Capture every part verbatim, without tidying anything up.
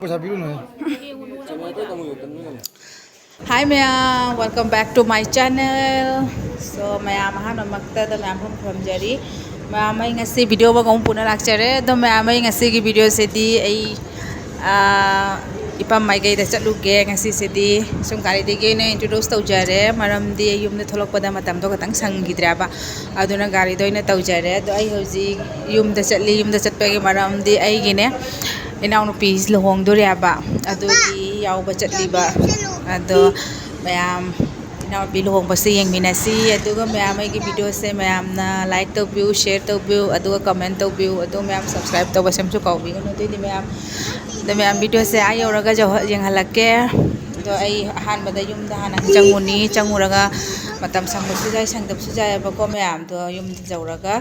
ꯄꯩꯁꯥ ꯄꯤꯔꯨꯅꯨꯍꯦ꯫ Hi ꯃꯌꯥꯝ, welcome back to my channel. So ꯃꯌꯥꯝ, ꯑꯍꯥꯟꯕꯃꯛꯇꯗ ꯃꯌꯥꯝ ꯄꯨꯝ ꯈꯨꯔꯨꯝꯖꯔꯤ꯫ ꯃꯌꯥꯝ, ꯑꯩ ꯉꯁꯤ video ꯑꯃꯒ ꯑꯃꯨꯛ ꯄꯨꯅ ꯂꯥꯛꯆꯔꯦ꯫ ꯑꯗꯣ ꯃꯌꯥꯝ, ꯑꯩ ꯉꯁꯤꯒꯤ videoꯁꯤꯗꯤ ꯑꯩ, ꯑꯥ, ꯏꯄꯥꯝ ꯃꯥꯏꯀꯩꯗ ꯆꯠꯂꯨꯒꯦ꯫ ꯉꯁꯤꯁꯤꯗꯤ ꯁꯨꯝ ꯒꯥꯔꯤꯗꯒꯤ ꯑꯣꯏꯅ introduce ꯇꯧꯖꯔꯦ, ꯃꯔꯝꯗꯤ ꯑꯩ ꯌꯨꯝꯗ ꯊꯣꯛꯂꯛꯄꯗ ꯃꯇꯝꯗꯣ ꯈꯤꯇꯪ ꯁꯪꯈꯤꯗ꯭ꯔꯦꯕ꯫ ꯑꯗꯨꯅ ꯒꯥꯔꯤꯗ ꯑꯣꯏꯅ ꯇꯧꯖꯔꯦ꯫ ꯑꯗꯣ ꯑꯩ ꯍꯧꯖꯤꯛ ꯌꯨꯝꯗ ꯆꯠꯂꯤ꯫ ꯌꯨꯝꯗ ꯆꯠꯄꯒꯤ ꯃꯔꯝꯗꯤ ꯑꯩꯒꯤꯅꯦ, ꯏꯅꯥꯎꯅꯨꯄꯤ ꯂꯨꯍꯣꯡꯗꯣꯔꯦꯕ, ꯑꯗꯨꯒꯤ ꯌꯥꯎꯕ ꯆꯠꯂꯤꯕ꯫ ꯑꯗꯣ ꯃꯌꯥꯝ, ꯏꯅꯥꯎꯅꯨꯄꯤ ꯂꯨꯍꯣꯡꯕꯁꯦ ꯌꯦꯡꯃꯤꯟꯅꯁꯤ꯫ ꯑꯗꯨꯒ ꯃꯌꯥꯝ, ꯑꯩꯒꯤ videoꯁꯦ ꯃꯌꯥꯝꯅ like ꯇꯧꯕꯤꯌꯨ, share ꯇꯧꯕꯤꯌꯨ, ꯑꯗꯨꯒ comment ꯇꯧꯕꯤꯌꯨ꯫ ꯑꯗꯨ ꯃꯌꯥꯝ subscribe ꯇꯧꯕꯁꯦ ꯑꯝꯁꯨ ꯀꯥꯎꯕꯤꯒꯅꯨ꯫ ꯑꯗꯨꯏꯗꯤ ꯃꯌꯥꯝ, ꯑꯗꯣ ꯃꯌꯥꯝ, videoꯁꯦ ꯑꯥ ꯌꯧꯔꯒ ꯌꯧꯍ-, ꯌꯦꯡꯍꯜꯂꯛꯀꯦ꯫ ꯑꯗꯣ ꯑꯩ ꯑꯍꯥꯟꯕꯗ ꯌꯨꯝꯗ ꯍꯥꯟꯅ ꯆꯪꯉꯨꯅꯤ꯫ ꯆꯪꯉꯨꯔꯒ ꯃꯇꯝ ꯁꯪꯕꯁꯨ ꯌꯥꯏ, ꯁꯪꯗꯕꯁꯨ ꯌꯥꯏꯑꯕꯀꯣ ꯃꯌꯥꯝꯗꯣ꯫ ꯌꯨꯝꯗ ꯌꯧꯔꯒ,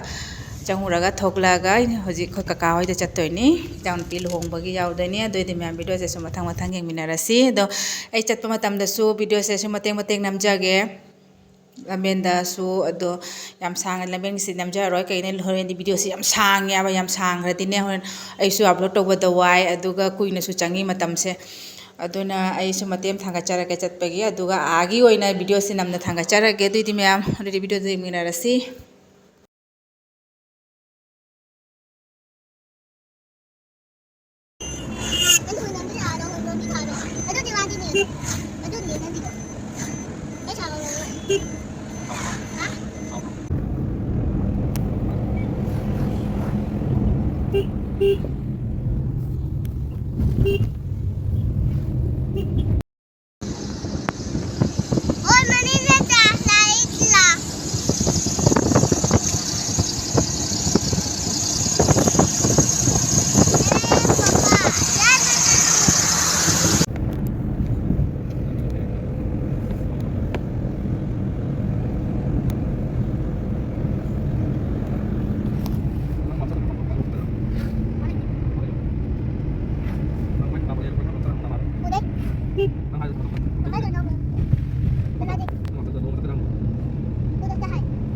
ꯆꯪꯉꯨꯔꯒ ꯊꯣꯛꯂꯛꯑꯒ ꯑꯩꯅ ꯍꯧꯖꯤꯛ ꯑꯩꯈꯣꯏ ꯀꯀꯥ ꯍꯣꯏꯗ ꯆꯠꯇꯣꯏꯅꯤ꯫ ꯏꯆꯥꯅꯨꯄꯤ ꯂꯨꯍꯣꯡꯕꯒꯤ ꯌꯥꯎꯗꯣꯏꯅꯤ꯫ ꯑꯗꯨꯑꯣꯏꯗꯤ ꯃꯌꯥꯝ videoꯁꯦ ꯁꯨꯝ ꯃꯊꯪ ꯃꯊꯪ ꯌꯦꯡꯃꯤꯟꯅꯔꯁꯤ꯫ ꯑꯗꯣ ꯑꯩ ꯆꯠꯄ ꯃꯇꯝꯗꯁꯨ videoꯁꯦ ꯁꯨꯝ ꯃꯇꯦꯛ ꯃꯇꯦꯛ ꯅꯝꯖꯒꯦ꯫ ꯂꯝꯕꯦꯟꯗꯁꯨ ꯑꯗꯣ ꯌꯥꯝ ꯁꯥꯡꯅ ꯂꯝꯕꯦꯟꯒꯤꯁꯤ ꯅꯝꯖꯔꯔꯣꯏ꯫ ꯀꯩꯒꯤꯅꯣ, ꯍꯣꯔꯦꯟꯗꯤ videoꯁꯤ ꯌꯥꯝ ꯁꯥꯡꯉꯦ ꯍꯥꯏꯕ, ꯌꯥꯝ ꯁꯥꯡꯈ꯭ꯔꯗꯤꯅꯦ ꯍꯣꯔꯦꯟ ꯑꯩꯁꯨ upload ꯇꯧꯕꯗ ꯋꯥꯏ, ꯑꯗꯨꯒ ꯀꯨꯏꯅꯁꯨ ꯆꯪꯉꯤ ꯃꯇꯝꯁꯦ꯫ ꯑꯗꯨꯅ ꯑꯩꯁꯨ ꯃꯇꯦꯛ ꯑꯃ ꯊꯥꯡꯒꯠꯆꯔꯛꯀꯦ ꯆꯠꯄꯒꯤ, ꯑꯗꯨꯒ ꯑꯥꯒꯤ ꯑꯣꯏꯅ videoꯁꯤ ꯅꯝꯅ ꯊꯥꯡꯒꯠꯆꯔꯛꯀꯦ꯫ ꯑꯗꯨꯑꯣꯏꯗꯤ ꯃꯌꯥꯝ already videoꯗ ꯌꯦꯡꯃꯤꯟꯅꯔꯁꯤ꯫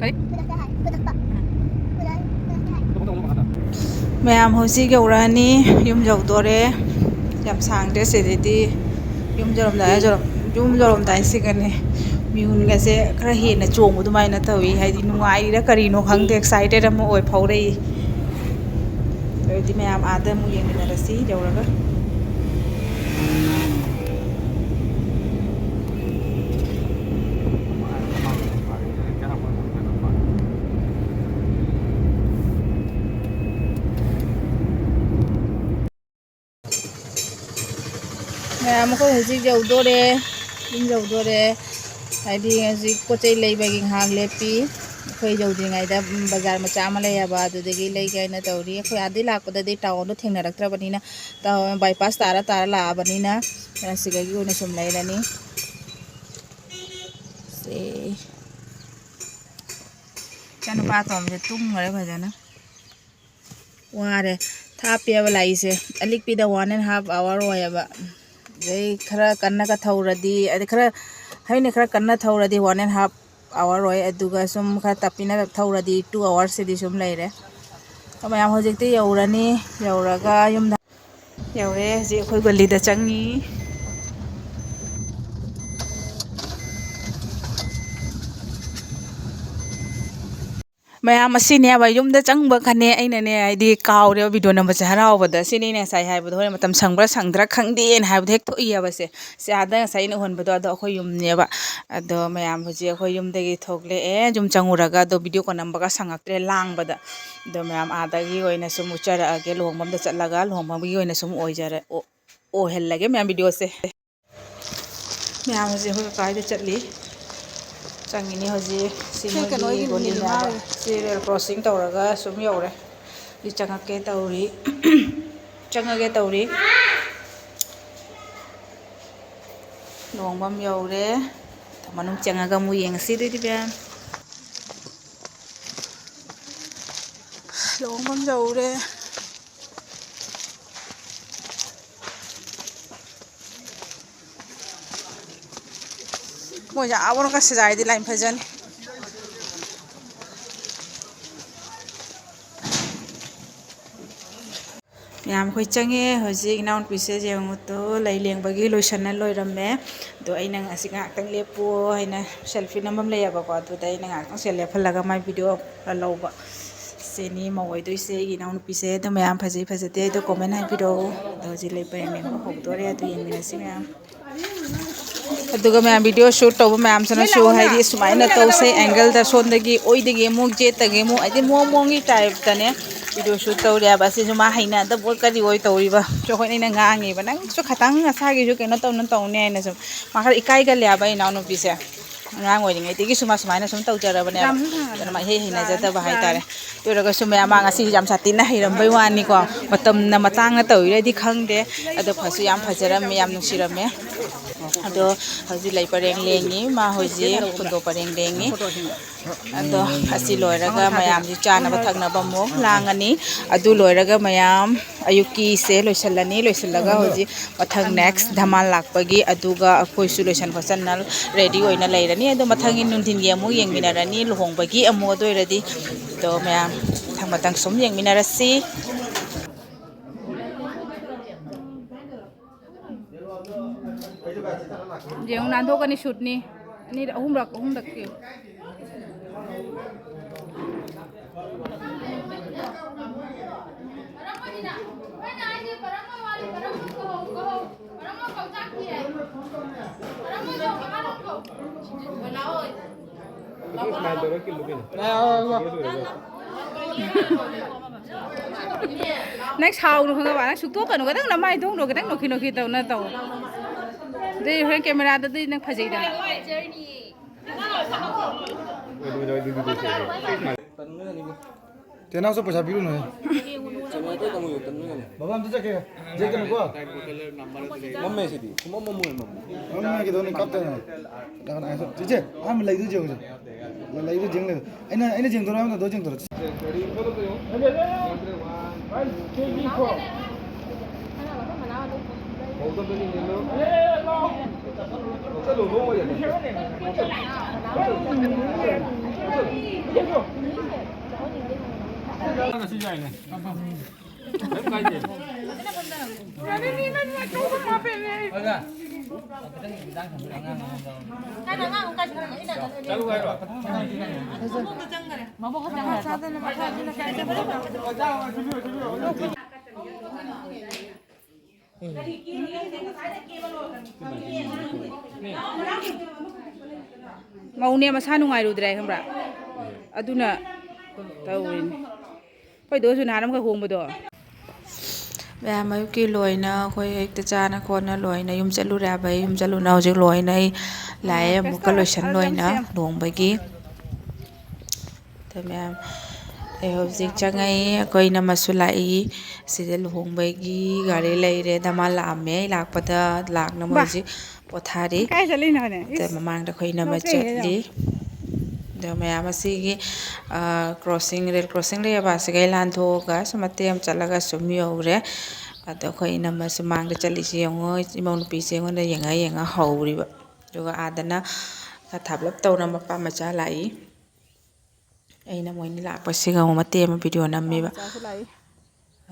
ꯀꯔꯤ? ꯃꯌꯥꯝ ꯍꯧꯖꯤꯛ ꯌꯧꯔꯛꯑꯅꯤ, ꯌꯨꯝ ꯌꯧꯗꯣꯔꯦ꯫ ꯌꯥꯝ ꯁꯥꯡꯗ꯭ꯔꯦ ꯁꯤꯗꯩꯗꯤ꯫ ꯌꯨꯝ ꯌꯧꯔꯝꯗꯥꯏ, ꯌꯧꯔꯝ-, ꯌꯨꯝ ꯌꯧꯔꯝꯗꯥꯏꯁꯤꯒꯅꯦ ꯃꯤꯍꯨꯟꯒꯁꯦ ꯈꯔ ꯍꯦꯟꯅ ꯆꯣꯡꯕ ꯑꯗꯨꯃꯥꯏꯅ ꯇꯧꯏ꯫ ꯍꯥꯏꯗꯤ ꯅꯨꯡꯉꯥꯏꯔꯤꯔꯥ ꯀꯔꯤꯅꯣ ꯈꯪꯗꯦ, ꯑꯦꯛꯁꯥꯏꯇꯦꯠ ꯑꯃ ꯑꯣꯏ ꯐꯥꯎꯔꯛꯏ꯫ ꯑꯗꯨꯗꯤ ꯃꯌꯥꯝ ꯑꯥꯗ ꯑꯃꯨꯛ ꯌꯦꯡꯃꯤꯟꯅꯔꯁꯤ ꯌꯧꯔꯒ꯫ ꯃꯌꯥꯝ, ꯑꯩꯈꯣꯏ ꯍꯧꯖꯤꯛ ꯌꯧꯗꯣꯔꯦ, ꯌꯨꯝ ꯌꯧꯗꯣꯔꯦ꯫ ꯍꯥꯏꯗꯤ ꯍꯧꯖꯤꯛ ꯄꯣꯠ ꯆꯩ ꯂꯩꯕꯒꯤ ꯉꯥꯏꯍꯥꯛ ꯂꯦꯞꯄꯤ꯫ ꯑꯩꯈꯣꯏ ꯌꯧꯗ꯭ꯔꯤꯉꯩꯗ, ꯎꯝ, ꯕꯖꯥꯔ ꯃꯆꯥ ꯑꯃ ꯂꯩꯌꯦꯕ, ꯑꯗꯨꯗꯒꯤ ꯂꯩꯒꯦ ꯍꯥꯏꯅ ꯇꯧꯔꯤ꯫ ꯑꯩꯈꯣꯏ ꯑꯥꯗꯩ ꯂꯥꯛꯄꯗꯗꯤ ꯇꯥꯎꯟꯗꯣ ꯊꯦꯡꯅꯔꯛꯇ꯭ꯔꯕꯅꯤꯅ, ꯇꯥꯎꯟ ꯕꯥꯏꯄꯥꯁ ꯇꯥꯔ ꯇꯥꯔ ꯂꯥꯛꯑꯕꯅꯤꯅ, ꯑ, ꯁꯤꯗꯒꯤ ꯑꯣꯏꯅ ꯁꯨꯝ ꯂꯩꯔꯅꯤ꯫ ꯁꯦ꯫ ꯏꯆꯥꯅꯨꯄꯥ ꯑꯇꯣꯝꯕꯁꯦ ꯇꯨꯝꯈ꯭ꯔꯦ ꯐꯖꯅ꯫ ꯋꯥꯔꯦ꯫ ꯊꯥꯞꯄꯦꯕ ꯂꯥꯛꯏꯁꯦ꯫ ꯑꯂꯤꯛꯄꯤꯗ one and half hour ꯑꯣꯏꯌꯦꯕ꯫ ꯑꯗꯩ ꯈꯔ ꯀꯟꯅꯒ ꯊꯧꯔꯗꯤ, ꯑꯗꯩ ꯈꯔ, ꯍꯥꯏꯅ ꯈꯔ ꯀꯟꯅ ꯊꯧꯔꯗꯤ one and half hour ꯑꯣꯏ, ꯑꯗꯨꯒ ꯁꯨꯝ ꯈꯔ ꯇꯞꯄꯤꯅ ꯊꯧꯔꯗꯤ two hours ꯁꯤꯗꯤ ꯁꯨꯝ ꯂꯩꯔꯦ꯫ ꯃꯌꯥꯝ, ꯍꯧꯖꯤꯛꯇꯤ ꯌꯧꯔꯅꯤ, ꯌꯧꯔꯒ ꯌꯨꯝꯗ ꯌꯧꯔꯦ꯫ ꯍꯧꯖꯤꯛ ꯑꯩꯈꯣꯏ ꯒꯂꯤꯗ ꯆꯪꯉꯤ꯫ ꯃꯌꯥꯝ, ꯑꯁꯤꯅꯦꯕ ꯌꯨꯝꯗ ꯆꯪꯕ ꯈꯅꯦ ꯑꯩꯅꯅꯦ, ꯍꯥꯏꯗꯤ ꯀꯥꯎꯔꯦꯕ ꯚꯤꯗꯤꯑꯣ ꯅꯝꯕꯁꯦ ꯍꯔꯥꯎꯕꯗ꯫ ꯁꯤꯅꯤ ꯑꯩꯅ ꯉꯁꯥꯏ ꯍꯥꯏꯕꯗꯣ, ꯍꯣꯔꯦꯟ ꯃꯇꯝ ꯁꯪꯕ꯭ꯔꯥ ꯁꯪꯗ꯭ꯔꯥ ꯈꯪꯗꯦꯅ ꯍꯥꯏꯕꯗꯣ ꯍꯦꯛ ꯊꯣꯛꯏꯑꯕꯁꯦ꯫ ꯁꯤ ꯑꯥꯗ ꯉꯁꯥꯏ ꯑꯩꯅ ꯎꯍꯟꯕꯗꯣ, ꯑꯗꯣ ꯑꯩꯈꯣꯏ ꯌꯨꯝꯅꯦꯕ꯫ ꯑꯗꯣ ꯃꯌꯥꯝ, ꯍꯧꯖꯤꯛ ꯑꯩꯈꯣꯏ ꯌꯨꯝꯗꯒꯤ ꯊꯣꯛꯂꯛꯑꯦ꯫ ꯌꯨꯝ ꯆꯪꯉꯨꯔꯒ ꯑꯗꯣ ꯚꯤꯗꯤꯑꯣ ꯀꯣꯟ ꯅꯝꯕꯒ ꯁꯪꯉꯛꯇ꯭ꯔꯦ ꯂꯥꯡꯕꯗ꯫ ꯑꯗꯣ ꯃꯌꯥꯝ, ꯑꯥꯗꯒꯤ ꯑꯣꯏꯅ ꯁꯨꯝ ꯎꯠꯆꯔꯛꯑꯒꯦ, ꯂꯨꯍꯣꯡꯐꯝꯗ ꯆꯠꯂꯒ ꯂꯨꯍꯣꯡꯐꯝꯒꯤ ꯑꯣꯏꯅ ꯁꯨꯝ ꯑꯣꯏꯖꯔ-, ꯑꯣ-, ꯑꯣꯏꯍꯜꯂꯒꯦ ꯃꯌꯥꯝ ꯚꯤꯗꯤꯑꯣꯁꯦ꯫ ꯃꯌꯥꯝ, ꯍꯧꯖꯤꯛ ꯑꯩꯈꯣꯏ ꯀꯀꯥ ꯍꯣꯏꯗ ꯆꯠꯂꯤ꯫ ꯆꯪꯉꯤꯅꯤ ꯍꯧꯖꯤꯛ꯫ ꯁꯤ ꯁꯤ ꯃꯣꯏꯒꯤ ꯀꯩꯅꯣꯒꯤ ꯒꯣꯂꯤꯅꯦ ꯍꯥꯏꯕ꯫ ꯃꯤꯅꯤꯃꯥꯜ꯫ ꯁꯤ ꯔꯦꯜ ꯀ꯭ꯔꯣꯁꯤꯡ ꯇꯧꯔꯒ ꯁꯨꯝ ꯌꯧꯔꯦ꯫ ꯁꯤ ꯆꯪꯉꯛꯀꯦ ꯇꯧꯔꯤ꯫ ꯆꯪꯉꯒꯦ ꯇꯧꯔꯤ꯫ ꯂꯨꯍꯣꯡꯐꯝ ꯌꯧꯔꯦ꯫ ꯃꯅꯨꯡ ꯆꯪꯉꯒ ꯑꯃꯨꯛ ꯌꯦꯡꯉꯁꯤ ꯑꯗꯨꯏꯗꯤ ꯃꯌꯥꯝ꯫ ꯂꯨꯍꯣꯡꯐꯝ ꯌꯧꯔꯦ꯫ ꯃꯣꯏꯁꯦ ꯑꯥ ꯕꯣꯔꯣꯛꯀ ꯁꯤꯖꯥꯏꯗꯤ ꯂꯥꯏꯟ ꯐꯖꯅꯤ꯫ ꯃꯌꯥꯝ ꯑꯩꯈꯣꯏ ꯆꯪꯉꯦ꯫ ꯍꯧꯖꯤꯛ ꯏꯅꯥꯎꯅꯨꯄꯤꯁꯦ ꯌꯦꯡꯉꯨꯇꯣ, ꯂꯩ ꯂꯦꯡꯕꯒꯤ ꯂꯣꯏꯁꯟꯅ ꯂꯣꯏꯔꯝꯃꯦ꯫ ꯑꯗꯣ ꯑꯩꯅ ꯉꯁꯤ ꯉꯥꯏꯍꯥꯛꯇꯪ ꯂꯦꯞꯄꯣ ꯍꯥꯏꯅ selfie ꯅꯝꯐꯝ ꯂꯩꯌꯦꯕꯀꯣ, ꯑꯗꯨꯗ ꯑꯩꯅ ꯉꯥꯏꯍꯥꯛꯇꯪ ꯁꯤꯗ ꯂꯦꯞꯍꯜꯂꯒ ꯃꯥꯏ video ꯂꯧꯕ꯫ ꯁꯤꯅꯤ ꯃꯧ ꯑꯣꯏꯗꯣꯏꯁꯦ, ꯑꯩꯒꯤ ꯏꯅꯥꯎꯅꯨꯄꯤꯁꯦ꯫ ꯑꯗꯣ ꯃꯌꯥꯝ ꯐꯖꯩ ꯐꯖꯗꯦ ꯑꯗꯣ comment ꯍꯥꯏꯕꯤꯔꯛꯑꯣ꯫ ꯑꯗꯣ ꯍꯧꯖꯤꯛ ꯂꯩ ꯄꯔꯦꯡ ꯂꯦꯡꯕ ꯍꯧꯗꯣꯔꯦ, ꯑꯗꯨ ꯌꯦꯡꯃꯤꯟꯅꯁꯤ ꯃꯌꯥꯝ꯫ ꯑꯗꯨꯒ ꯃꯌꯥꯝ video shoot ꯇꯧꯕ ꯃꯌꯥꯝꯁꯤꯅꯁꯨ ꯍꯥꯏꯗꯤ ꯁꯨꯃꯥꯏꯅ ꯇꯧꯁꯦ, angle ꯗ ꯁꯣꯝꯗꯒꯤ ꯑꯣꯏꯗꯒꯤ ꯑꯃꯨꯛ ꯌꯦꯠꯇꯒꯤ ꯑꯃꯨꯛ ꯍꯥꯏꯗꯤ ꯃꯑꯣꯡ ꯃꯑꯣꯡꯒꯤ type ꯇꯅꯦ video shoot ꯇꯧꯔꯦ ꯍꯥꯏꯕ꯫ ꯑꯁꯤꯁꯨ ꯃꯥ ꯍꯩꯅꯗꯕ ꯑꯣꯏ ꯀꯔꯤ ꯑꯣꯏ ꯇꯧꯔꯤꯕ꯫ ꯑꯩꯈꯣꯏꯅ ꯑꯩꯅ ꯉꯥꯡꯉꯤꯕ, "ꯅꯪꯁꯨ ꯈꯇꯪ ꯅꯁꯥꯒꯤꯁꯨ ꯀꯩꯅꯣ ꯇꯧꯅ ꯇꯧꯅꯦ" ꯍꯥꯏꯅ ꯁꯨꯝ꯫ ꯃꯥ ꯈꯔ ꯏꯀꯥꯏꯒꯜꯂꯦ ꯍꯥꯏꯕ ꯑꯩ ꯏꯅꯥꯎꯅꯨꯄꯤꯁꯦ꯫ ꯑꯉꯥꯡ ꯑꯣꯏꯔꯤꯉꯩꯗꯒꯤ ꯁꯨꯃꯥꯏ ꯁꯨꯃꯥꯏꯅ ꯁꯨꯝ ꯇꯧꯖꯔꯕꯅꯦꯕ꯫ ꯑꯗꯨꯅ ꯃꯥ ꯏꯍꯩ ꯍꯩꯅꯖꯗꯕ ꯍꯥꯏꯇꯥꯔꯦ꯫ ꯑꯗꯨ ꯑꯣꯏꯔꯒꯁꯨ ꯃꯌꯥꯝ ꯃꯥ ꯉꯁꯤ ꯌꯥꯝ ꯁꯥꯊꯤꯅ ꯍꯩꯔꯝꯕꯩ ꯋꯥꯅꯤꯀꯣ꯫ ꯃꯇꯝꯅ ꯃꯇꯥꯡꯅ ꯇꯧꯔꯤꯔꯗꯤ ꯈꯪꯗꯦ꯫ ꯑꯗꯣ ꯐꯁꯨ ꯌꯥꯝ ꯐꯖꯔꯝꯃꯦ, ꯌꯥꯝ ꯅꯨꯡꯁꯤꯔꯝꯃꯦ꯫ ꯑꯗꯣ ꯍꯧꯖꯤꯛ ꯂꯩ ꯄꯔꯦꯡ ꯂꯦꯡꯉꯤ꯫ ꯃꯥ ꯍꯧꯖꯤꯛ ꯈꯨꯟꯗꯣ ꯄꯔꯦꯡ ꯂꯦꯡꯉꯤ꯫ ꯑꯗꯣ ꯑꯁꯤ ꯂꯣꯏꯔꯒ ꯃꯌꯥꯝꯁꯤ ꯆꯥꯅꯕ ꯊꯛꯅꯕ ꯑꯃꯨꯛ ꯂꯥꯡꯉꯅꯤ꯫ ꯑꯗꯨ ꯂꯣꯏꯔꯒ ꯃꯌꯥꯝ ꯑꯌꯨꯛꯀꯤꯁꯦ ꯂꯣꯏꯁꯤꯜꯂꯅꯤ꯫ ꯂꯣꯏꯁꯤꯜꯂꯒ ꯍꯧꯖꯤꯛ ꯃꯊꯪ next ꯙꯃꯥꯜ ꯂꯥꯛꯄꯒꯤ ꯑꯗꯨꯒ ꯑꯩꯈꯣꯏꯁꯨ ꯂꯣꯏꯁꯟ ꯈꯣꯠꯆꯟꯅ ready ꯑꯣꯏꯅ ꯂꯩꯔꯅꯤ꯫ ꯑꯗꯣ ꯃꯊꯪꯒꯤ ꯅꯨꯡꯊꯤꯟꯒꯤ ꯑꯃꯨꯛ ꯌꯦꯡꯃꯤꯟꯅꯔꯅꯤ ꯂꯨꯍꯣꯡꯕꯒꯤ ꯑꯃꯨꯛ꯫ ꯑꯗꯨ ꯑꯣꯏꯔꯗꯤ ꯑꯗꯣ ꯃꯌꯥꯝ ꯃꯊꯪ ꯃꯊꯪ ꯁꯨꯝ ꯌꯦꯡꯃꯤꯟꯅꯔꯁꯤ꯫ ꯌꯦꯡꯉꯨ, ꯅꯥꯟꯊꯣꯛꯀꯅꯤ꯫ Shoot ꯅꯤ꯫ ꯑꯅꯤꯔꯛ, ꯑꯍꯨꯝꯂꯛ, ꯑꯍꯨꯝꯂꯛꯀꯤ꯫ ꯅꯪ ꯁꯥꯎꯅꯨ ꯈꯪꯉꯕ? ꯅꯪ ꯁꯨꯛꯇꯣꯛꯀꯅꯨ꯫ ꯈꯤꯇꯪ ꯅꯃꯥꯏ ꯊꯣꯡꯗꯣ ꯈꯤꯇꯪ ꯅꯣꯛꯈꯤ ꯅꯣꯛꯈꯤ ꯇꯧꯅ ꯇꯧ꯫ ꯑꯗꯨꯏ ꯍꯣꯔꯦꯟ camera ꯗꯗꯤ ꯅꯪ ꯐꯖꯩꯗꯅ꯫ ꯇꯦꯅꯥꯎꯁꯨ ꯄꯩꯁꯥ ꯄꯤꯔꯨꯅꯨꯍꯦ꯫ ꯕꯕꯥ ꯑꯝꯇ ꯆꯠꯀꯦ꯫ ꯌꯦꯛꯀꯅꯨꯀꯣ꯫ ꯃꯝꯃꯦ ꯁꯤꯗꯤ꯫ ꯁꯨꯃꯝ ꯃꯝꯃꯣꯏ ꯃꯝꯃꯦ꯫ ꯃꯝꯃꯦ ꯀꯩꯗꯧꯅꯤ? ꯀꯥꯞꯇꯅ꯫ ꯆꯤꯆꯦ, ꯑꯍꯥꯟꯕ ꯂꯩꯗꯨ ꯌꯦꯡꯉꯨꯁꯦ꯫ ꯂꯩꯗꯨ ꯌꯦꯡ ꯂꯩ꯫ ꯑꯩꯅ, ꯑꯩꯅ ꯌꯦꯡꯗꯣꯔꯣ ꯍꯥꯏꯕ ꯅꯠꯇ꯭ꯔꯣ? ꯌꯦꯡꯗꯣꯔꯣ? ꯃꯧꯅꯦ ꯃꯁꯥ ꯅꯨꯡꯉꯥꯏꯔꯨꯗ꯭ꯔꯦ ꯈꯪꯕ꯭ꯔꯥ? ꯑꯗꯨꯅ ꯇꯧꯔꯤꯅꯤ꯫ ꯑꯩꯈꯣꯏꯗꯣꯁꯨ ꯅꯍꯥꯟ ꯑꯃꯈꯛ ꯍꯣꯡꯕꯗꯣ꯫ ꯃꯌꯥꯝ ꯑꯌꯨꯛꯀꯤ ꯂꯣꯏꯅ ꯑꯩꯈꯣꯏ ꯑꯌꯨꯛꯇ ꯆꯥꯅ ꯈꯣꯠꯅ ꯂꯣꯏꯅ ꯌꯨꯝ ꯆꯠꯂꯨꯔꯦ ꯍꯥꯏꯕ꯫ ꯑꯩ ꯌꯨꯝ ꯆꯠꯂꯨꯅ ꯍꯧꯖꯤꯛ ꯂꯣꯏꯅ ꯑꯩ ꯂꯥꯛꯑꯦ ꯑꯃꯨꯛꯀ ꯂꯣꯏꯁꯟ ꯂꯣꯏꯅ ꯂꯨꯍꯣꯡꯕꯒꯤ꯫ ꯑꯗ ꯃꯌꯥꯝ ꯑꯩ ꯍꯧꯖꯤꯛ ꯆꯪꯉꯛꯏ꯫ ꯑꯩꯈꯣꯏ ꯏꯅꯝꯃꯁꯨ ꯂꯥꯛꯏ꯫ ꯁꯤꯗ ꯂꯨꯍꯣꯡꯕꯒꯤ ꯒꯥꯔꯤ ꯂꯩꯔꯦ꯫ ꯗꯃꯥ ꯂꯥꯛꯑꯝꯃꯦ꯫ ꯑꯩ ꯂꯥꯛꯄꯗ ꯂꯥꯛꯅꯕ ꯍꯧꯖꯤꯛ ꯄꯣꯊꯥꯔꯤ꯫ ꯀꯥꯏ ꯆꯠꯂꯤꯅꯣꯅꯦ? ꯑꯗ ꯃꯃꯥꯡꯗ ꯑꯩꯈꯣꯏ ꯏꯅꯝꯃ ꯆꯠꯂꯤ꯫ ꯑꯗꯣ ꯃꯌꯥꯝ ꯑꯁꯤꯒꯤ, ꯑ, ꯀ꯭ꯔꯣꯁꯤꯡ, ꯔꯦꯜ ꯀ꯭ꯔꯣꯁꯤꯡ ꯂꯩꯔꯕ ꯑꯁꯤꯒꯩ ꯂꯥꯟꯊꯣꯛꯑꯒ ꯁꯨꯝ ꯃꯇꯦꯛ ꯑꯃ ꯆꯠꯂꯒ ꯁꯨꯝ ꯌꯧꯔꯦ꯫ ꯑꯗꯣ ꯑꯩꯈꯣꯏ ꯏꯅꯝꯃꯁꯨ ꯃꯥꯡꯗ ꯆꯠꯂꯤꯁꯤ ꯌꯦꯡꯉꯣ, ꯏꯃꯧ ꯅꯨꯄꯤꯁꯦ ꯑꯩꯉꯣꯟꯗ ꯌꯦꯡꯉ ꯌꯦꯡꯉ ꯍꯧꯔꯤꯕ꯫ ꯑꯗꯨꯒ ꯑꯥꯗꯅ ꯈꯔ ꯊꯥꯞꯂꯞ ꯇꯧꯅ ꯃꯄꯥ ꯃꯆꯥ ꯂꯥꯛꯏ꯫ ꯑꯩꯅ ꯃꯣꯏꯅꯤ ꯂꯥꯛꯄꯁꯤꯒ ꯑꯃꯨꯛ ꯃꯇꯦꯛ ꯑꯃ ꯚꯤꯗꯤꯑꯣ ꯅꯝꯃꯤꯕ꯫ ꯃꯆꯥꯁꯨ ꯂꯥꯛꯏ꯫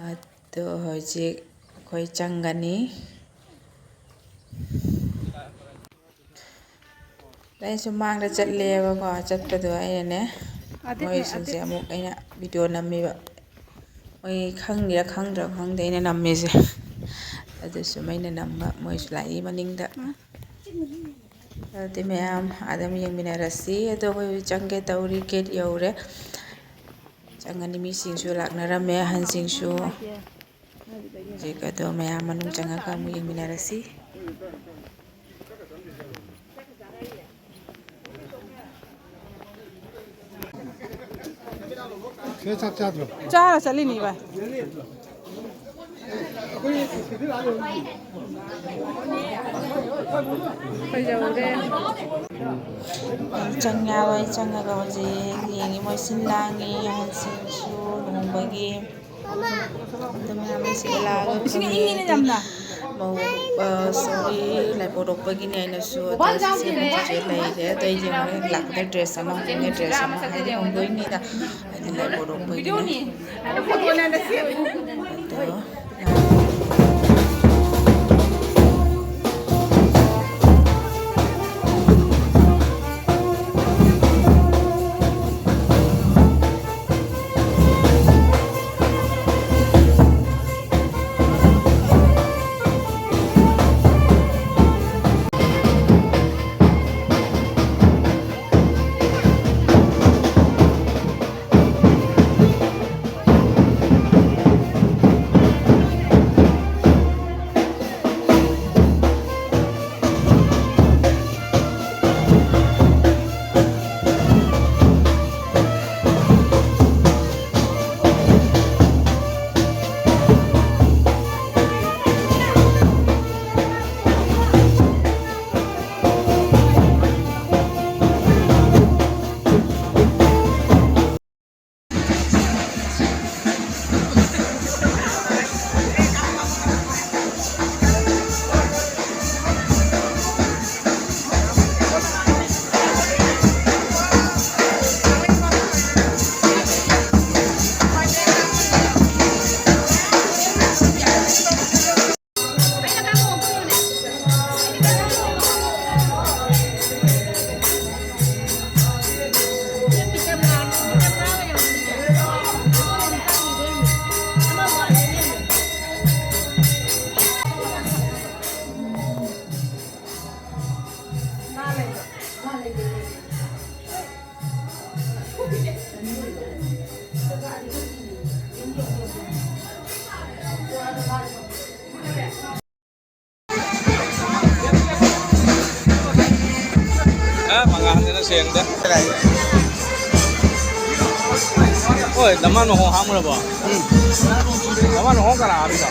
ꯑꯗꯣ ꯍꯧꯖꯤꯛ ꯑꯩꯈꯣꯏ ꯆꯪꯒꯅꯤ꯫ ꯑꯩꯁꯨ ꯃꯥꯡꯗ ꯆꯠꯂꯦꯕꯀꯣ, ꯆꯠꯄꯗꯣ ꯑꯩꯅꯅꯦ, ꯑꯗꯤꯠꯅꯦ, ꯃꯣꯏꯁꯤꯡꯁꯦ ꯑꯗꯤꯠ꯫ ꯑꯃꯨꯛ ꯑꯩꯅ ꯚꯤꯗꯤꯑꯣ ꯅꯝꯃꯤꯕ꯫ ꯃꯣꯏ ꯈꯪꯉꯤꯔꯥ ꯈꯪꯗ꯭ꯔꯥ ꯈꯪꯗꯦ ꯑꯩꯅ ꯅꯝꯃꯤꯁꯦ꯫ ꯑꯗꯨꯁꯨ ꯑꯩꯅ ꯅꯝꯕ, ꯃꯣꯏꯁꯨ ꯂꯥꯛꯏ ꯃꯅꯤꯡꯗ꯫ ꯎꯝ꯫ ꯑꯗꯨꯗꯤ ꯃꯌꯥꯝ ꯑꯗꯨꯝ ꯌꯦꯡꯃꯤꯟꯅꯔꯁꯤ꯫ ꯑꯗꯣ ꯑꯩꯈꯣꯏ ꯍꯧꯖꯤꯛ ꯆꯪꯒꯦ ꯇꯧꯔꯤ, ꯒꯦꯠ ꯌꯧꯔꯦ꯫ ꯆꯪꯒꯅꯤ, ꯃꯤꯁꯤꯡꯁꯨ ꯂꯥꯛꯅꯔꯝꯃꯦ, ꯑꯍꯟꯁꯤꯡꯁꯨ꯫ ꯍꯧꯖꯤꯛ ꯑꯗꯣ ꯃꯌꯥꯝ ꯃꯅꯨꯡ ꯆꯪꯉꯒ ꯑꯃꯨꯛ ꯌꯦꯡꯃꯤꯟꯅꯔꯁꯤ꯫ ꯆꯦ, ꯆꯥꯛ ꯆꯥꯗ꯭ꯔꯣ? ꯆꯥꯔ ꯆꯠꯂꯤꯅꯤ ꯚꯥꯏ꯫ ꯀꯩꯗꯧꯔꯦ? ꯆꯪ ꯌꯥꯔꯣꯏ, ꯆꯪꯉꯒ ꯍꯧꯖꯤꯛ ꯌꯦꯡꯉꯤ, ꯃꯣꯏ ꯁꯤꯟ ꯂꯥꯡꯉꯤ, ꯑꯍꯟꯁꯤꯡꯁꯨ ꯂꯨꯍꯣꯡꯕꯒꯤ꯫ ꯑꯗꯨ ꯃꯌꯥꯝ ꯑꯁꯤꯗ ꯂꯥꯛꯑꯒ ꯏꯁꯤꯡ ꯐꯝꯃꯤ꯫ ꯏꯪꯉꯤꯅꯦ ꯌꯥꯝꯅ꯫ ꯃꯧ, ꯑ, ꯁꯣꯔꯤ, ꯂꯥꯏꯕꯧꯔꯣꯛꯄꯒꯤꯅꯦ ꯑꯩꯅꯁꯨ ꯑꯗꯣ ꯁꯦꯝꯕꯁꯦ ꯂꯩꯔꯦ꯫ ꯑꯗꯣ ꯑꯩꯁꯦ ꯍꯣꯔꯦꯟ ꯂꯥꯛꯄꯗ ꯗ꯭ꯔꯦꯁ ꯑꯃ ꯍꯣꯡꯉꯦ, ꯗ꯭ꯔꯦꯁ ꯑꯃ ꯍꯥꯏꯗꯤ ꯍꯣꯡꯗꯣꯏꯅꯤꯗ꯫ ꯍꯥꯏꯗꯤ ꯂꯥꯏꯕꯧꯔꯣꯛꯄꯒꯤꯅꯦ꯫ ꯑꯗꯣ ꯑꯦ, ꯃꯉꯥꯜꯁꯤꯅ ꯁꯦꯡꯗꯦ꯫ ꯍꯣꯏ, ꯗꯃꯥꯟ ꯃꯈꯣꯡ ꯍꯥꯝꯈ꯭ꯔꯕꯣ? ꯎꯝ꯫ ꯗꯃꯥꯟ ꯃꯈꯣꯡ ꯀꯅꯥ ꯍꯥꯝꯃꯤꯅꯣ?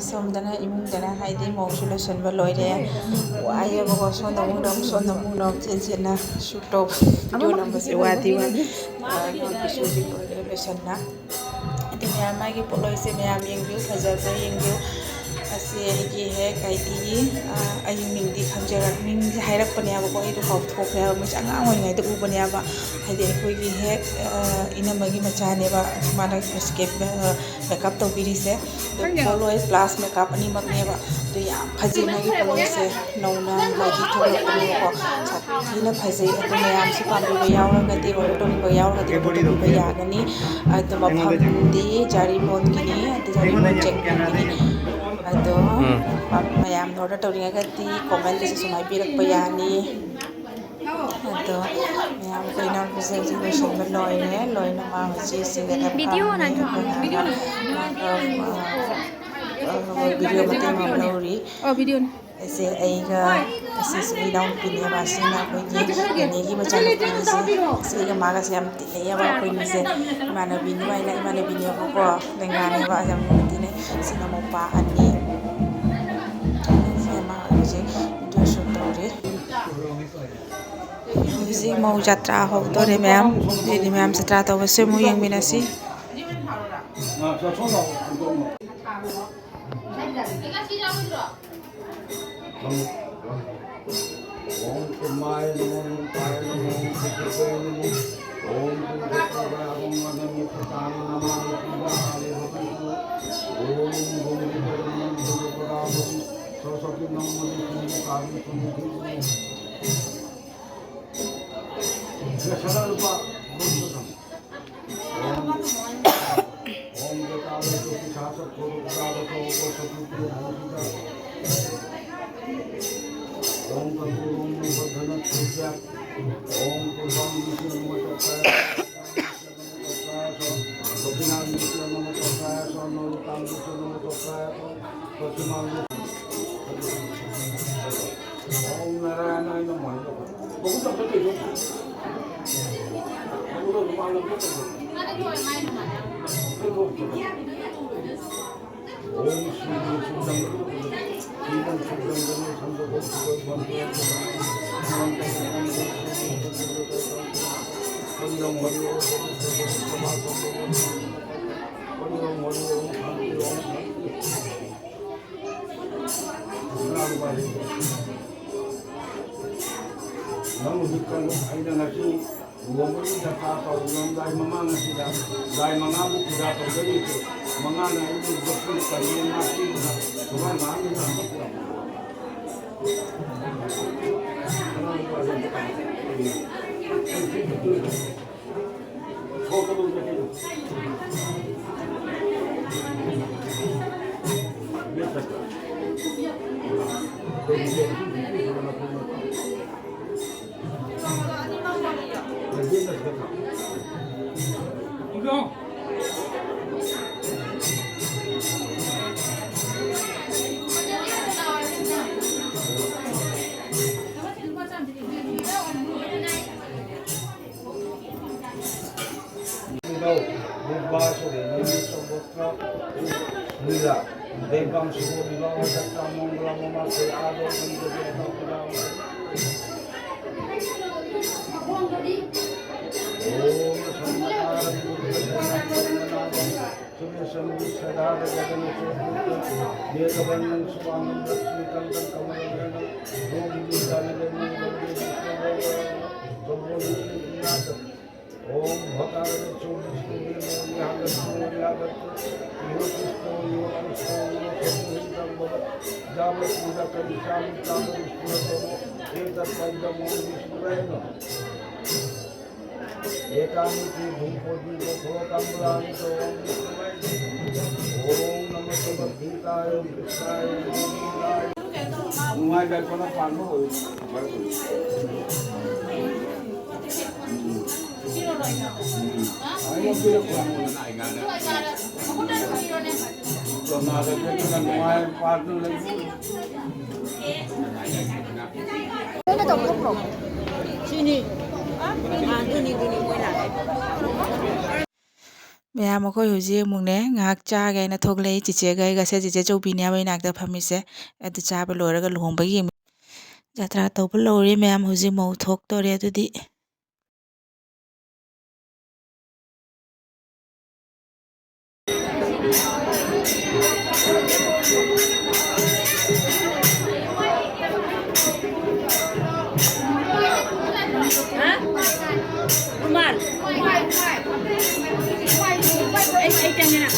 ꯁꯣꯝꯗꯅ ꯏꯃꯨꯡꯗꯅ ꯍꯥꯏꯗꯤ ꯃꯧꯁꯨ ꯂꯣꯏꯁꯤꯟꯕ ꯂꯣꯏꯔꯦ꯫ ꯋꯥꯏꯑꯦꯕꯀꯣ, ꯁꯣꯝꯗ ꯑꯃꯨꯛ ꯅꯝ, ꯁꯣꯝꯗ ꯑꯃꯨꯛ ꯅꯝ, ꯆꯦꯟ ꯆꯦꯟꯅ ꯁꯨꯠ ꯇꯧꯕ, ꯚꯤꯗꯤꯑꯣ ꯅꯝꯕꯁꯦ ꯋꯥꯗꯤ ꯋꯥꯏ꯫ ꯑ, ꯅꯝꯕꯁꯨ ꯍꯧꯖꯤꯛ ꯂꯣꯏꯔꯦ ꯂꯣꯏꯁꯟꯅ꯫ ꯑꯗꯨ ꯃꯌꯥꯝ ꯃꯥꯒꯤ ꯄꯣꯠꯂꯣꯏꯁꯦ ꯃꯌꯥꯝ ꯌꯦꯡꯕꯤꯌꯨ, ꯐꯖꯕ꯭ꯔꯥ ꯌꯦꯡꯕꯤꯌꯨ꯫ ꯑꯁꯤ ꯑꯩꯒꯤ ꯍꯦꯛ ꯍꯥꯏꯗꯤ, ꯑ, ꯑꯩ ꯃꯤꯡꯗꯤ ꯈꯪꯖꯔꯛ-, ꯃꯤꯡꯁꯦ ꯍꯥꯏꯔꯛꯄꯅꯦꯕꯀꯣ, ꯑꯩꯗꯣ ꯀꯥꯎꯊꯣꯛꯈ꯭ꯔꯦꯕ, ꯃꯣꯏꯁꯦ ꯑꯉꯥꯡ ꯑꯣꯏꯔꯤꯉꯩꯗ ꯎꯕꯅꯦꯕ꯫ ꯍꯥꯏꯗꯤ ꯑꯩꯈꯣꯏꯒꯤ ꯍꯦꯛ, ꯑ, ꯏꯅꯝꯃꯒꯤ ꯃꯆꯥꯅꯦꯕ ꯃꯥꯅ ꯁ꯭ꯀꯦꯞ, ꯑ, ꯃꯦꯀꯞ ꯇꯧꯕꯤꯔꯤꯁꯦ꯫ ꯑꯗꯣ ꯈꯪꯗꯦ꯫ ꯄꯣꯠꯂꯣꯏ ꯄ꯭ꯂꯥꯁ ꯃꯦꯀꯞ ꯑꯅꯤꯃꯛꯅꯦꯕ꯫ ꯑꯗꯨ ꯌꯥꯝ ꯐꯖꯩ ꯃꯥꯒꯤ ꯄꯣꯠꯂꯣꯏꯁꯦ, ꯅꯧꯅ ꯍꯥꯏꯗꯤ ꯊꯣꯛꯂꯛꯄꯅꯦꯕꯀꯣ꯫ ꯁꯥꯊꯤꯅ ꯐꯖꯩ꯫ ꯑꯗꯣ ꯃꯌꯥꯝꯁꯨ ꯄꯥꯝꯕꯤꯕ ꯌꯥꯎꯔꯒꯗꯤ, ꯑꯣꯔꯗꯔ ꯇꯧꯅꯤꯡꯕ ꯌꯥꯎꯔꯒꯗꯤ ꯑꯣꯔꯗꯔ ꯇꯧꯕꯤꯕ ꯌꯥꯒꯅꯤ꯫ ꯑꯗꯣ ꯃꯐꯝꯗꯤ ꯖꯥꯔꯤꯕꯣꯟꯒꯤꯅꯤ, ꯑꯗꯣ ꯖꯥꯔꯤꯕꯣꯟ ꯆꯦꯛ ꯄꯣꯏꯟꯠꯀꯤꯅꯤ꯫ ꯑꯗꯣ ꯎꯝ꯫ ꯃꯌꯥꯝꯅ ꯑꯣꯔꯗꯔ ꯇꯧꯅꯤꯡꯉꯒꯗꯤ ꯀꯣꯃꯦꯟꯗꯁꯨ ꯁꯨꯃꯥꯏꯅ ꯄꯤꯔꯛꯄ ꯌꯥꯅꯤ꯫ ꯑꯗꯣ ꯃꯌꯥꯝ ꯑꯩꯈꯣꯏ ꯏꯅꯥꯎꯄꯤꯁꯦ ꯍꯧꯖꯤꯛ ꯂꯣꯏꯁꯤꯟꯕ ꯂꯣꯏꯔꯦ꯫ ꯂꯣꯏꯅ ꯃꯥ ꯍꯧꯖꯤꯛ ꯁꯤꯗ ꯚꯤꯗꯤꯑꯣ ꯐꯝꯃꯤ꯫ ꯅꯠꯇꯦ, ꯑꯩꯈꯣꯏꯅ ꯚꯤꯗꯤꯑꯣ ꯅꯠꯇꯦ꯫ ꯃꯥꯒ, ꯑ, ꯑ, ꯚꯤꯗꯤꯑꯣ ꯃꯇꯦꯛ ꯑꯃ ꯂꯧꯔꯤ꯫ ꯑꯣ, ꯚꯤꯗꯤꯑꯣꯅꯤ꯫ ꯑꯁꯦ ꯑꯩꯒ, ꯑꯁꯤꯁꯨ ꯏꯅꯥꯎꯅꯨꯄꯤꯅꯦꯕ꯫ ꯑꯁꯤꯅ ꯑꯩꯈꯣꯏꯒꯤ ꯅꯦꯅꯦꯒꯤ ꯃꯆꯥꯅꯨꯄꯤꯅꯤ꯫ ꯑꯁꯤꯒ ꯃꯥꯒꯁꯦ ꯌꯥꯝ ꯇꯤꯟꯅꯩꯌꯦꯕ ꯑꯩꯈꯣꯏꯅꯤꯁꯦ꯫ ꯏꯃꯥꯟꯅꯕꯤꯅꯤ, ꯃꯥꯏꯅ ꯏꯃꯥꯟꯅꯕꯤꯅꯦꯕꯀꯣ, ꯂꯦꯡꯒꯥꯅꯦꯕ꯫ ꯌꯥꯝ ꯇꯤꯟꯅꯩ꯫ ꯁꯤꯅ ꯃꯧꯄꯥ ꯑꯅꯤ꯫ ꯁꯤꯅ ꯃꯥ ꯍꯧꯖꯤꯛ ꯚꯤꯗꯤꯑꯣ ꯁꯨꯠ ꯇꯧꯔꯤ꯫ ꯍꯧꯖꯤꯛ ꯃꯧ ꯖꯇ꯭ꯔꯥ ꯍꯧꯗꯣꯔꯦ ꯃꯌꯥꯝ꯫ ꯑꯗꯨꯗꯤ ꯃꯌꯥꯝ ꯖꯇ꯭ꯔꯥ ꯇꯧꯕꯁꯦ ꯑꯃꯨꯛ ꯌꯦꯡꯃꯤꯟꯅꯁꯤ꯫ ॐ कुर्माय नमः, ॐ काय नमः, ॐ कुक्कुटे नमः, ॐ कुक्कुटे नमः, ॐ अनन्यप्रकारे नमामि पूजाकाले भवतु। ॐ गोमतीचरणं गोपदाभं सरस्वती नमः, ॐ काली समुखे नमः। ॐ जटावल्लभपिशाचक्खोर उग्रावत वसुपुत्र भूषिता। ॐ कर्पूरं वर्धन सूर्या। ॐ पूर्वां विष्णु नमः चक्राय। दक्षिणां विष्णु नमः चक्राय। नोदितां विष्णु नमः चक्राय। पश्चिमां विष्णु। ॐ नारायणाय नमः। ॐ श्री शुद्धं, श्रीलं शुद्धं जने संगतो सुखं भवन्तु। हरि ओम, हरि ओम, हरि ओम, शांति ओम। ꯅꯪ ꯍꯧꯖꯤꯛ ꯀꯩꯅꯣ, ꯑꯩꯅ ꯉꯁꯤ ꯂꯨꯍꯣꯡꯕꯒꯤ ꯖꯇ꯭ꯔꯥ ꯇꯧꯔꯝꯗꯥꯏ ꯃꯃꯥꯡ ꯑꯁꯤꯗ ꯂꯥꯏ ꯃꯉꯥꯕꯨ ꯄꯨꯖꯥ ꯇꯧꯖꯔꯤꯁꯦ, ꯃꯉꯥꯅ ꯑꯩꯕꯨ ꯌꯣꯛꯄꯤ ꯀꯟꯕꯤ ꯉꯥꯛꯄꯤꯗꯨꯅ ꯁꯨꯃꯥꯏ ꯉꯥꯛꯅ ꯂꯥꯛꯄꯤꯔꯝꯕ꯫ ꯅꯤꯡꯊꯧ ꯅꯤꯕꯥꯁ ꯅꯤꯕꯥꯁ ꯅꯤꯂꯥ ꯂꯩꯕꯥꯛ ꯁꯤꯕ ꯅꯤꯕꯥ ꯃꯊꯛꯇ ꯃꯪꯒꯂꯥ ꯃꯃꯥ ꯁꯦ ꯑꯥꯗꯣ ꯅꯤꯕꯥ ꯅꯤꯕꯥ ꯁꯨꯔꯦꯁꯟꯒꯤ ꯁꯗꯥꯗ ꯒꯒꯅ ꯆꯦꯟꯗꯨꯅ ꯃꯦꯘꯕꯔꯅꯪ ꯁꯨꯚꯥꯅꯪ ꯂꯛꯁ꯭ꯃꯤꯀꯥꯟꯇꯪ ꯀꯃꯂꯅꯦꯅ ꯌꯣꯒꯤ ꯕꯤꯗ꯭ꯌꯥꯅ ꯂꯩꯃꯤ ꯂꯝꯕꯤ ꯕꯤꯁꯅꯨ ꯒꯧꯔ ꯆꯧꯕꯣꯟ ꯕꯤꯁꯅꯨ ꯄꯨꯅꯥꯇ ॐ भकारे चो विष्णुदेवो यागत्तो यागत्तो इव पुष्पो इव पुष्पो इव खगो हितं भव यावत् पूजा करिष्यामि तावत् विष्णुदेवो एतत् पञ्चमो विष्णुवे नमः। एतानि ते धूपो दीपो फलो ताम्बूलानि च ॐ विष्णुवे नमः। ॐ नमः भगवद्गीताय कृष्णाय गोविन्दाय। ꯅꯨꯡꯉꯥꯏ ꯂꯩꯕꯅ ꯄꯥꯟꯕ ꯑꯣꯏ꯫ ꯁꯤꯅꯤ꯫ ꯑꯥ, ꯑꯗꯨꯅꯤ, ꯑꯗꯨꯅꯤ, ꯃꯣꯏ ꯂꯥꯛꯑꯦ꯫ ꯃꯌꯥꯝ, ꯑꯩꯈꯣꯏ ꯍꯧꯖꯤꯛ ꯑꯃꯨꯛꯅꯦ, ꯉꯥꯏꯍꯥꯛ ꯆꯥꯒꯦ ꯍꯥꯏꯅ ꯊꯣꯛꯂꯛꯏ꯫ ꯆꯤꯆꯦꯒ ꯑꯩꯒꯁꯦ, ꯆꯤꯆꯦ ꯆꯧꯕꯤꯅꯦ ꯍꯥꯏꯕ ꯏꯅꯥꯛꯇ ꯐꯝꯃꯤꯁꯦ꯫ ꯑꯗꯨ ꯆꯥꯕ ꯂꯣꯏꯔꯒ ꯂꯨꯍꯣꯡꯕꯒꯤ ꯑꯃꯨꯛ ꯖꯇ꯭ꯔꯥ ꯇꯧꯕ ꯂꯣꯏꯔꯦ꯫ ꯃꯌꯥꯝ ꯍꯧꯖꯤꯛ ꯃꯧ ꯊꯣꯛꯇꯣꯔꯦ꯫ ꯑꯗꯨꯗꯤ ꯍꯥ? ꯔꯨꯃꯥꯜ꯫ ꯑꯩ, ꯑꯩ ꯆꯪꯉꯦ꯫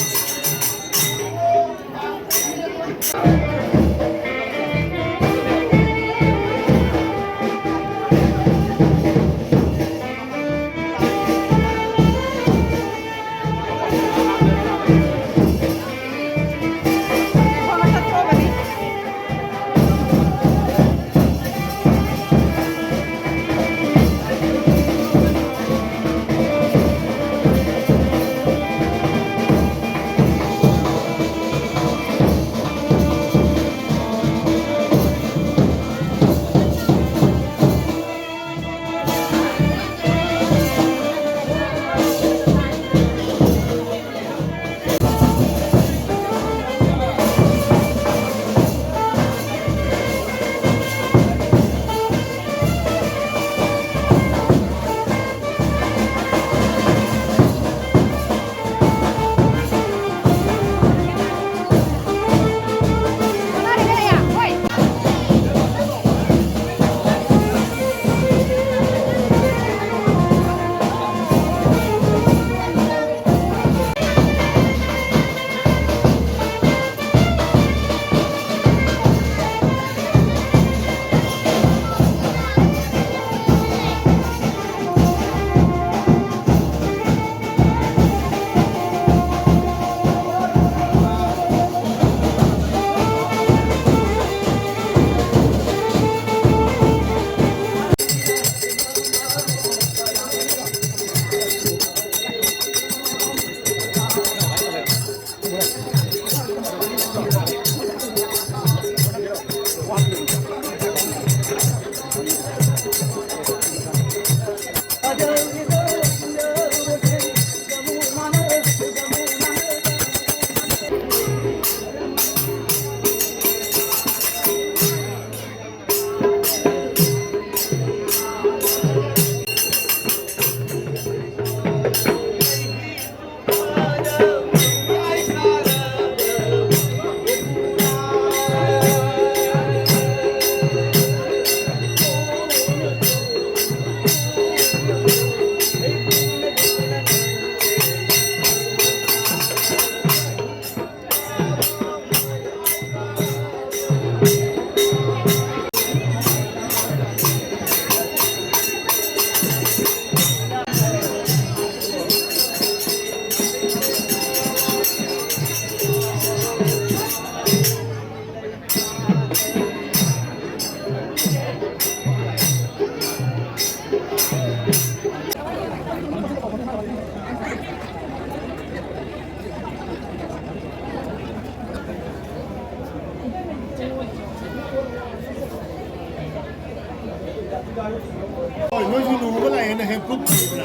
ꯍꯣꯏ, ꯅꯣꯏꯁꯨ ꯂꯨꯍꯣꯡꯕ ꯂꯥꯛꯑꯦꯅ ꯍꯦꯛ ꯄ꯭ꯔꯨꯞ ꯊꯤꯕ꯭ꯔꯥ?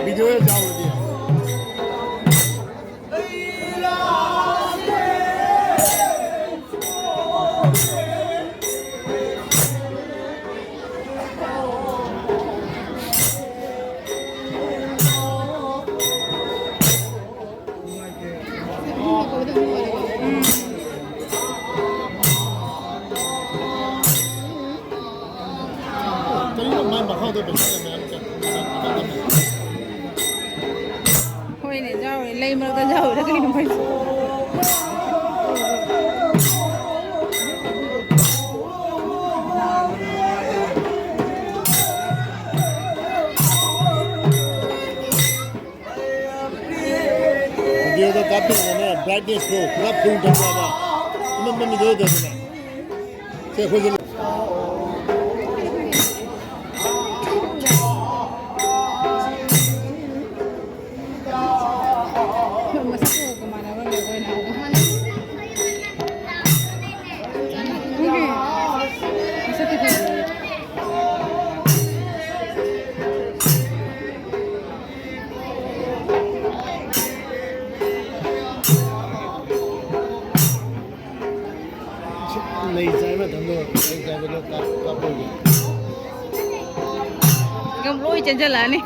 ꯚꯤꯗꯤꯑꯣ ꯌꯥꯎꯔꯗꯤ꯫ ꯀꯔꯤꯅꯣ ꯃꯥꯏ ꯃꯈꯥꯗ ꯄꯩꯁꯥ ꯌꯥꯝ ꯃꯌꯥꯝ ꯆꯠ-, ꯍꯣꯏꯅꯦ, ꯌꯥꯎꯔꯦ꯫ ꯂꯩ ꯃꯔꯛꯇ ꯌꯥꯎꯔꯦ꯫ ꯀꯩꯅꯣ ꯃꯣꯏꯁꯦ? ꯚꯤꯗꯤꯑꯣꯗꯣ ꯀꯥꯞꯄꯤꯔꯒꯅꯦ, ꯕ꯭ꯔꯥꯏꯠꯅꯦꯁꯇꯣ ꯄꯨꯔꯥ ꯐꯨꯜ ꯊꯝꯃꯣꯕ꯫ ꯑꯃꯝꯕ ꯚꯤꯗꯤꯑꯣꯗꯅꯦ꯫ ꯁꯦ, ꯑꯩꯈꯣꯏꯁꯦ ꯂꯩ ꯆꯥꯏ ꯃꯇꯝꯗꯣ, ꯂꯩ ꯆꯥꯏꯕꯗꯣ ꯀꯥꯞ-, ꯀꯥꯞꯄꯧꯒꯦ꯫ ꯑꯗꯨꯝ ꯂꯣꯏ ꯆꯦꯟꯁꯤꯜꯂꯛꯑꯅꯤ꯫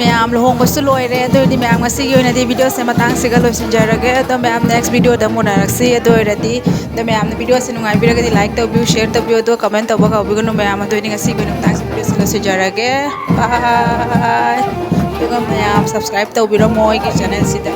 ꯃꯌꯥꯝ ꯂꯨꯍꯣꯡꯕꯁꯨ ꯂꯣꯏꯔꯦ꯫ ꯑꯗꯨ ꯑꯣꯏꯔꯗꯤ ꯃꯌꯥꯝ ꯉꯁꯤꯒꯤ ꯑꯣꯏꯅꯗꯤ video ꯁꯦ ꯃꯇꯥꯡꯁꯤꯒ ꯂꯣꯏꯁꯤꯟꯖꯔꯒꯦ꯫ ꯑꯗꯣ ꯃꯌꯥꯝ next video ꯗ ꯑꯃꯨꯛ ꯎꯅꯔꯁꯤ꯫ ꯑꯗꯨ ꯑꯣꯏꯔꯗꯤ ꯑꯗꯣ ꯃꯌꯥꯝꯅ video ꯁꯦ ꯅꯨꯡꯉꯥꯏꯕꯤꯔꯒꯗꯤ like ꯇꯧꯕꯤꯌꯨ, share ꯇꯧꯕꯤꯌꯨ, ꯑꯗꯨꯒ comment ꯇꯧꯕ ꯀꯥꯎꯕꯤꯒꯅꯨ ꯃꯌꯥꯝ꯫ ꯑꯗꯨ ꯑꯣꯏꯔꯗꯤ ꯉꯁꯤꯒꯤ ꯑꯣꯏꯅ ꯃꯇꯥꯡꯁꯤ video ꯁꯦ ꯂꯣꯏꯁꯤꯟꯖꯔꯒꯦ꯫ Bye꯫ ꯑꯗꯨꯒ ꯃꯌꯥꯝ subscribe ꯇꯧꯕꯤꯔꯝꯃꯣ ꯑꯩꯒꯤ channel ꯁꯤꯗ꯫